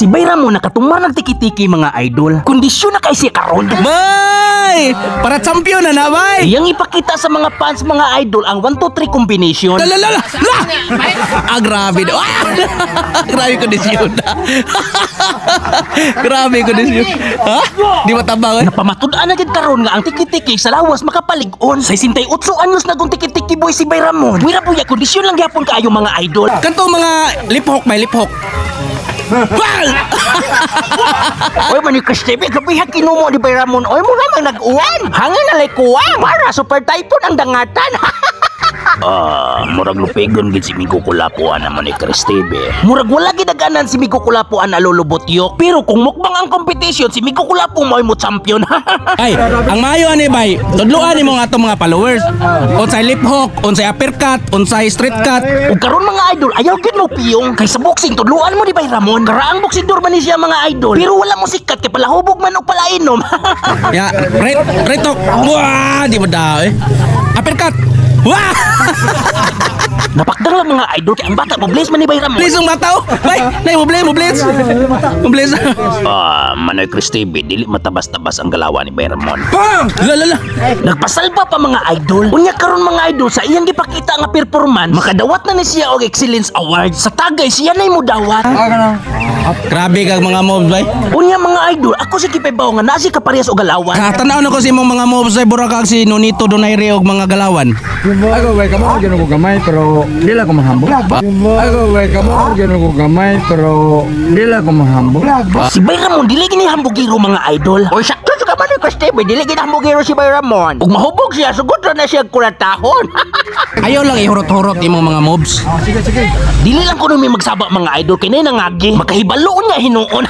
Si Bay Ramon nakatumar ng tiki-tiki, mga idol. Kondisyon na kay siya karon. Bay! Para champion na na, bay! Iyang ipakita sa mga fans, mga idol, ang 1, 2, 3 combination. La la la la! La! Ah, grabe na. Ah! Grabe kondisyon na. Grabe kondisyon. Ha? Di matabang eh? Napamatud-an na gid karon nga ang tiki-tiki sa lawas makapalig-on. Sa 68 anyos na kung tiki-tiki boy si Bay Ramon. Wira po ya, kondisyon lang gyapon kaayo, mga idol. Kanto mga lip hook, may lip hook. Wal! Oy man ni Chris TV, grabe ha kinumo ni Bay Ramon. Oy mo naman nag-uwan. Hangin na lay kuwang. Para super typhoon ang dangatan. Ah, murag lupigon gid si Migo Kulapuan naman ni Chris TV. Murag wala gid aganan si Migo Kulapuan na lulubotyok. Pero kung mukbang ang competition, si Migo Kulapo mo mo champion. Ay, ang maayo ani bay, tudloan nimo ang atong mga followers. Unsay lip hook, unsay uppercut, unsay straight cut. Ug karon, mga idol, ayaw gid mo piyong kay sa boxing tudloan mo ni Bay Ramon. Karaang boksidor man ni siya, mga idol. Pero wala mo sikat kay palahubog man og palainom. Ya, right, right hook. Wah, di mo daw eh. Uppercut. Wah! Napakdang lang, mga idol, kay ang bata mo bless man ni Bay Ramon. Please ang bata oh. Bay, nay mo bless, mo bless. Mo bless. Ah, Manoy Chris TV, dili matabas-tabas ang galawan ni Bay Ramon. Bang! La la la. Nagpasalba pa, mga idol. Unya karon, mga idol, sa iyang gipakita nga performance, makadawat na ni siya og Excellence Award. Sa tagay siya nay modawat. Grabe kag mga moves bay. Unya, mga idol, ako si Kipebaw nga naa si kaparehas og galawan. Katanaw na ko sa imong mga moves ay bura kag si Nonito Donaire og mga galawan. Ako bay kamo gyud ko gamay pero di lang ko mahambog. Ako bay kamo gyud ko gamay pero di lang ko mahambog. Si Bay Ramon dili gini hambugiro, mga idol. Oy, sakto sa man ni Kastebe, dili gini hambugiro si Bay Ramon. Ug mahubog siya, sugod ra na siya kuratahon. Ayaw lang ihurot-hurot imong mga moves. Dili lang kuno may magsaba, mga idol, kay nay nangagi. Makahibalo niya hinuon.